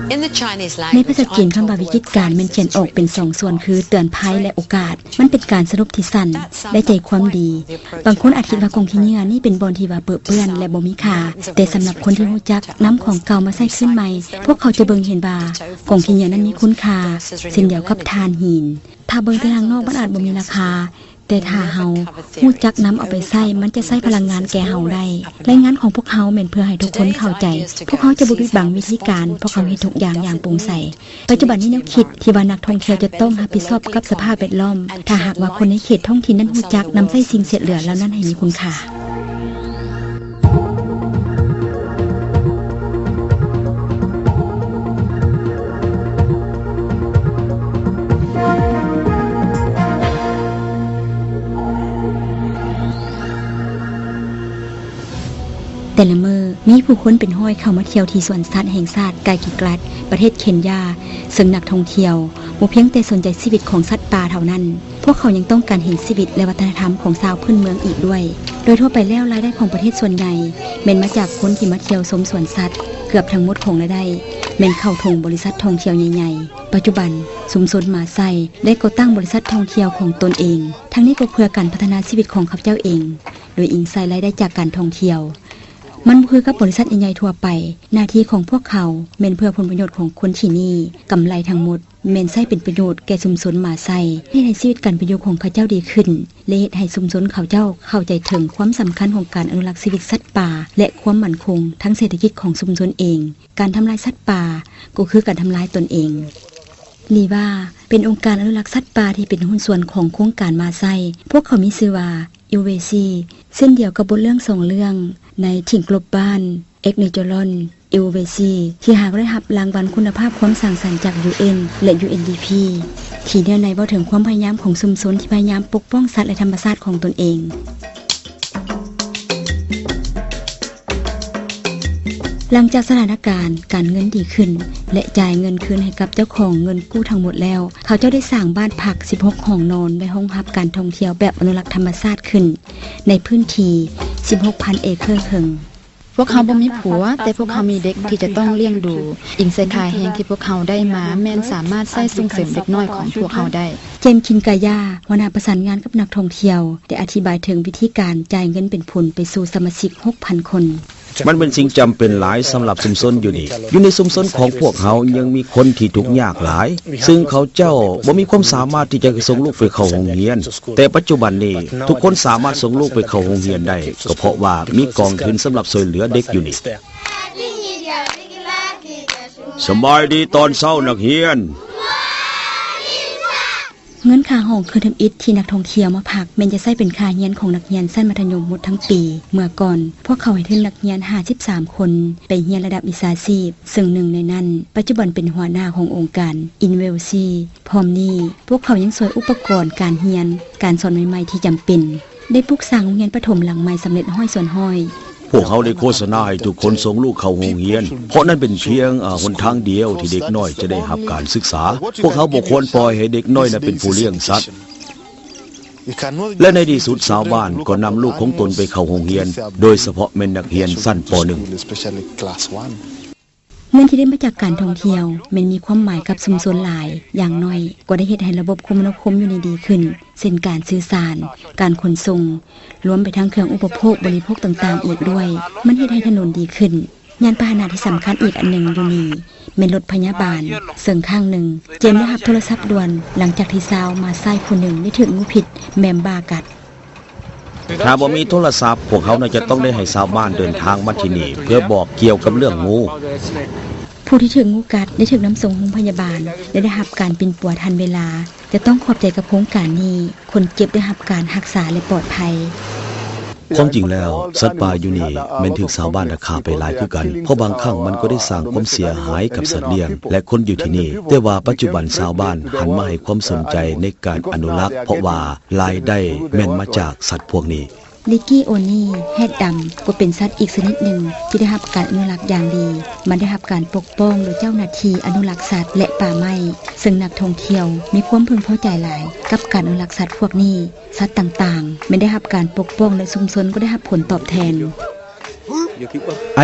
ໃນພາສາຈີນ, ຄຳວ່າວິກິດການແມ່ນຂຽນອອກເປັນສອງສ່ວນ ຄື ເຕືອນໄພ ແລະ ໂອກາດ. ມັນເປັນການສະຫຼຸບທີ່ສັ້ນ ແລະ ໃຈຄວາມດີ. ບາງຄົນອາດຄິດວ່າກອງຂີ້ເຫຍື້ອນີ້ເປັນບ່ອນທີ່ວ່າເປິເປື້ອນ ແລະ ບໍ່ມີຄ່າ, ແຕ່ສຳລັບຄົນທີ່ຮູ້ຈັກນຳຂອງເກົ່າມາໃຊ້ຄືນໃໝ່, ພວກເຂົາຈະເບິ່ງເຫັນວ່າກອງຂີ້ເຫຍື້ອນັ້ນມີຄຸນຄ່າ ເຊັ່ນດຽວກັບຖ່ານຫີນ. ຖ້າເບິ່ງແຕ່ທາງນອກ, ມັນອາດບໍ່ມີລາຄາ, ແຕ່ຖ້າເຮົາຮູ້ຈັກນຳເອົາໄປໃຊ້, ມັນຈະໃຊ້ພະລັງງານແກ່ເຮົາໄດ້. ລາຍງານຂອງພວກເຮົາແມ່ນເພື່ອໃຫ້ທຸກຄົນເຂົ້າໃຈ. ພວກເຮົາຈະບໍ່ປິດບັງວິທີການ, ພວກເຮົາເຮັດທຸກຢ່າງຢ່າງໂປ່ງໃສ. ປັດຈຸບັນນີ້ແນວຄິດທີ່ວ່ານັກທ່ອງທ່ຽວຈະຕ້ອງຮັບຜິດຊອບກັບສະພາບແວດລ້ອມ, ຖ້າຫາກວ່າຄົນໃນເຂດທ້ອງຖິ່ນນັ້ນຮູ້ຈັກນຳໃຊ້ສິ່ງເສດເຫຼືອເຫຼົ່ານັ້ນໃຫ້ມີຄຸນຄ່າ. ແຕ່ລະມື້, ມີຜູ້ຄົນເປັນຮ້ອຍເຂົ້າມາທ່ຽວທີ່ສວນສັດແຫ່ງຊາດໄກກິກຣັດ ປະເທດເຄນຢາ, ເຊິ່ງນັກທ່ອງທ່ຽວບໍ່ພຽງແຕ່ສົນໃຈຊີວິດຂອງສັດປ່າເທົ່ານັ້ນ, ພວກເຂົາຍັງຕ້ອງການເຫັນຊີວິດ ແລະ ວັດທະນະທຳຂອງຊາວພື້ນເມືອງອີກດ້ວຍ. ໂດຍທົ່ວໄປແລ້ວ, ລາຍໄດ້ຂອງປະເທດສ່ວນໃຫຍ່ແມ່ນມາຈາກຄົນທີ່ມາທ່ຽວຊົມສວນສັດ. ເກືອບທັງໝົດຂອງລາຍໄດ້ແມ່ນເຂົ້າຖົງບໍລິສັດທ່ອງທ່ຽວໃຫຍ່ໆ. ປັດຈຸບັນ, ຊຸມຊົນມາໄຊໄດ້ກໍ່ຕັ້ງບໍລິສັດທ່ອງທ່ຽວຂອງຕົນເອງ, ທັງນີ້ກໍເພື່ອການພັດທະນາຊີວິດຂອງເຂົາເຈົ້າເອງ, ໂດຍອີງໃສ່ລາຍໄດ້ຈາກການທ່ອງທ່ຽວ. ມັນບໍ່ຄືກັບບໍລິສັດໃຫຍ່ໆທົ່ວໄປ, ໜ້າທີ່ຂອງພວກເຂົາແມ່ນເພື່ອຜົນປະໂຫຍດຂອງຄົນທີ່ນີ້, ກຳໄລທັງໝົດ ແມ່ນໃຊ້ເປັນປະໂຫຍດແກ່ຊຸມຊົນມາໄຊ, ເຮັດໃຫ້ຊີວິດການເປັນຢູ່ຂອງເຂົາເຈົ້າດີຂຶ້ນ ແລະ ເຮັດໃຫ້ຊຸມຊົນເຂົາເຈົ້າເຂົ້າໃຈເຖິງຄວາມສຳຄັນຂອງການອະນຸລັກຊີວິດສັດປ່າ ແລະ ຄວາມໝັ້ນຄົງທາງເສດຖະກິດຂອງຊຸມຊົນເອງ. ການທຳລາຍສັດປ່າກໍຄືການທຳລາຍຕົນເອງ. ນີ້ວ່າເປັນອົງການອະນຸລັກສັດປ່າທີ່ເປັນຫຸ້ນສ່ວນຂອງໂຄງການມາໄຊ, ພວກເຂົາມີຊື່ວ່າ Ilvesi, ເຊັ່ນດຽວກັບບົດເລື່ອງສອງເລື່ອງໃນ Thing Global, Egg Nature Launch, Ilvesi ທີ່ຫາກໍໄດ້ຮັບລາງວັນຄຸນນະພາບຄວາມສ້າງສັນຈາກ UN ແລະ UNDP ທີ່ແນວໃນເວົ້າເຖິງຄວາມພະຍາຍາມຂອງຊຸມຊົນທີ່ພະຍາຍາມປົກປ້ອງສັດ ແລະ ທຳມະຊາດຂອງຕົນເອງ. ຫຼັງຈາກສະຖານະການການເງິນດີຂຶ້ນ ແລະ ຈ່າຍເງິນຄືນໃຫ້ກັບເຈົ້າຂອງເງິນກູ້ທັງໝົດແລ້ວ, ເຂົາເຈົ້າໄດ້ສ້າງບ້ານພັກສິບຫົກຫ້ອງນອນ ໄວ້ຮອງຮັບການທ່ອງທ່ຽວແບບອະນຸລັກທຳມະຊາດຂຶ້ນ ໃນພື້ນທີ່ສິບຫົກພັນເອເຄີເຄິ່ງ. ພວກເຮົາບໍ່ມີຜົວ, ແຕ່ພວກເຮົາມີເດັກທີ່ຈະຕ້ອງລ້ຽງດູ. ອີງໃສ່ຄ່າແຮງທີ່ພວກເຮົາໄດ້ມາ, ແມ່ນສາມາດໃຊ້ສົ່ງເສີມເດັກນ້ອຍຂອງພວກເຮົາໄດ້. ເຈມ ຄິນກາຢາ, ຫົວໜ້າປະສານງານກັບນັກທ່ອງທ່ຽວ, ໄດ້ອະທິບາຍເຖິງວິທີການຈ່າຍເງິນປັນຜົນໄປສູ່ສະມາຊິກຫົກພັນຄົນ. ມັນເປັນສິ່ງຈຳເປັນຫຼາຍສຳລັບຊຸມຊົນຢູ່ນີ້. ຢູ່ໃນຊຸມຊົນຂອງພວກເຮົາຍັງມີຄົນທີ່ທຸກຍາກຫຼາຍ, ຊຶ່ງເຂົາເຈົ້າບໍ່ມີຄວາມສາມາດທີ່ຈະສົ່ງລູກໄປເຂົ້າໂຮງຮຽນ. ແຕ່ປັດຈຸບັນນີ້, ທຸກຄົນສາມາດສົ່ງລູກໄປເຂົ້າໂຮງຮຽນໄດ້, ກໍເພາະວ່າມີກອງທຶນສຳລັບຊ່ວຍເຫຼືອເດັກຢູ່ນີ້. ສະບາຍດີຕອນເຊົ້າ, ນັກຮຽນ. ເງິນຄ່າຫ້ອງຄືນທຳອິດທີ່ນັກທ່ອງທ່ຽວມາພັກ ແມ່ນຈະໃຊ້ເປັນຄ່າຮຽນຂອງນັກຮຽນຊັ້ນມັດທະຍົມໝົດທັງປີ. ເມື່ອກ່ອນ, ພວກເຂົາໃຫ້ທຶນນັກຮຽນຫ້າສິບສາມຄົນໄປຮຽນລະດັບວິຊາຊີບ, ເຊິ່ງໜຶ່ງໃນນັ້ນ ປັດຈຸບັນເປັນຫົວໜ້າຂອງອົງການ Inwelsi. ພ້ອມນີ້, ພວກເຂົາຍັງຊ່ວຍອຸປະກອນການຮຽນ, ການສອນໃໝ່ໆທີ່ຈຳເປັນ. ໄດ້ປຸກສ້າງໂຮງຮຽນປະຖົມຫຼັງໃໝ່ສຳເລັດຮ້ອຍສ່ວນຮ້ອຍ. ພວກເຮົາໄດ້ໂຄສະນາໃຫ້ທຸກຄົນສົ່ງລູກເຂົ້າໂຮງຮຽນ, ເພາະນັ້ນເປັນພຽງ, ເອີ, ຫົນທາງດຽວທີ່ເດັກນ້ອຍຈະໄດ້ຮັບການສຶກສາ. ພວກເຮົາບໍ່ຄວນປ່ອຍໃຫ້ເດັກນ້ອຍນັ້ນເປັນຜູ້ລ້ຽງສັດ. ແລະ ໃນທີ່ສຸດຊາວບ້ານກໍນຳລູກຂອງຕົນໄປເຂົ້າໂຮງຮຽນ, ໂດຍສະເພາະແມ່ນນັກຮຽນຊັ້ນ ປໍໜຶ່ງ. ເງິນທີ່ໄດ້ມາຈາກການທ່ອງທ່ຽວແມ່ນມີຄວາມໝາຍກັບຊຸມຊົນຫຼາຍ, ຢ່າງໜ້ອຍກໍໄດ້ເຮັດໃຫ້ລະບົບຄົມມະນາຄົມຢູ່ນີ້ດີຂຶ້ນ, ເຊັ່ນ ການສື່ສານ, ການຂົນສົ່ງ, ລວມໄປທັງເຄື່ອງອຸປະໂພກບໍລິໂພກຕ່າງໆອີກດ້ວຍ. ມັນເຮັດໃຫ້ຖະໜົນດີຂຶ້ນ. ຍານພາຫະນະທີ່ສຳຄັນອີກອັນໜຶ່ງຢູ່ນີ້ແມ່ນລົດພະຍາບານ, ເຊິ່ງຄັ້ງໜຶ່ງ ເຈມໄດ້ຮັບໂທລະສັບດ່ວນ ຫຼັງຈາກທີ່ຊາວມາໄຊຜູ້ໜຶ່ງໄດ້ຖືກງູພິດແໝມບ່າກັດ. ຖ້າບໍ່ມີໂທລະສັບ, ພວກເຮົາໜ້າຈະຕ້ອງໄດ້ໃຫ້ຊາວບ້ານເດີນທາງມາທີ່ນີ້ເພື່ອບອກກ່ຽວກັບເລື່ອງງູ. ຜູ້ທີ່ຖືກງູກັດໄດ້ຖືກນຳສົ່ງໂຮງພະຍາບານ ແລະ ໄດ້ຮັບການປິ່ນປົວທັນເວລາ. ຈະຕ້ອງຂອບໃຈກັບໂຄງການນີ້, ຄົນເຈັບໄດ້ຮັບການຮັກສາ ແລະ ປອດໄພ. ຄວາມຈິງແລ້ວ, ສັດປ່າຢູ່ນີ້ແມ່ນຖືກຊາວບ້ານລັກຂ້າໄປຫຼາຍຄືກັນ, ເພາະບາງຄັ້ງມັນກໍໄດ້ສ້າງຄວາມເສຍຫາຍກັບສັດລ້ຽງ ແລະ ຄົນຢູ່ທີ່ນີ້. ແຕ່ວ່າປັດຈຸບັນຊາວບ້ານຫັນມາໃຫ້ຄວາມສົນໃຈໃນການອະນຸລັກ, ເພາະວ່າລາຍໄດ້ແມ່ນມາຈາກສັດພວກນີ້. ລິກກີ້ ໂອນີ ແຮດດຳ ກໍເປັນສັດອີກຊະນິດໜຶ່ງທີ່ໄດ້ຮັບການອະນຸລັກຢ່າງດີ. ມັນໄດ້ຮັບການປົກປ້ອງໂດຍເຈົ້າໜ້າທີ່ອະນຸລັກສັດ ແລະ ປ່າໄມ້, ເຊິ່ງນັກທ່ອງທ່ຽວມີຄວາມເພິ່ງພໍໃຈຫຼາຍກັບການອະນຸລັກສັດພວກນີ້. ສັດຕ່າງໆແມ່ນໄດ້ຮັບການປົກປ້ອງ ແລະ ຊຸມຊົນກໍໄດ້ຮັບຜົນຕອບແທນ.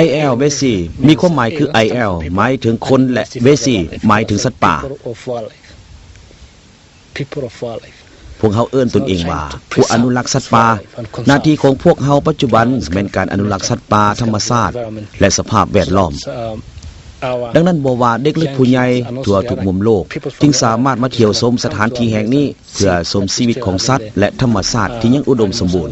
IL Vesi ມີຄວາມໝາຍຄື IL ໝາຍເຖິງຄົນ ແລະ Vesi ໝາຍເຖິງສັດປ່າ. ພວກເຮົາເອີ້ນຕົນເອງວ່າຜູ້ອະນຸລັກສັດປ່າ. ໜ້າທີ່ຂອງພວກເຮົາປັດຈຸບັນແມ່ນການອະນຸລັກສັດປ່າ, ທຳມະຊາດ ແລະ ສະພາບແວດລ້ອມ. ດັ່ງນັ້ນ ບໍ່ວ່າເດັກ ຫຼື ຜູ້ໃຫຍ່ ທົ່ວທຸກມຸມໂລກ ຈຶ່ງສາມາດມາທ່ຽວຊົມສະຖານທີ່ແຫ່ງນີ້ ເພື່ອຊົມຊີວິດຂອງສັດ ແລະ ທຳມະຊາດທີ່ຍັງອຸດົມສົມບູນ.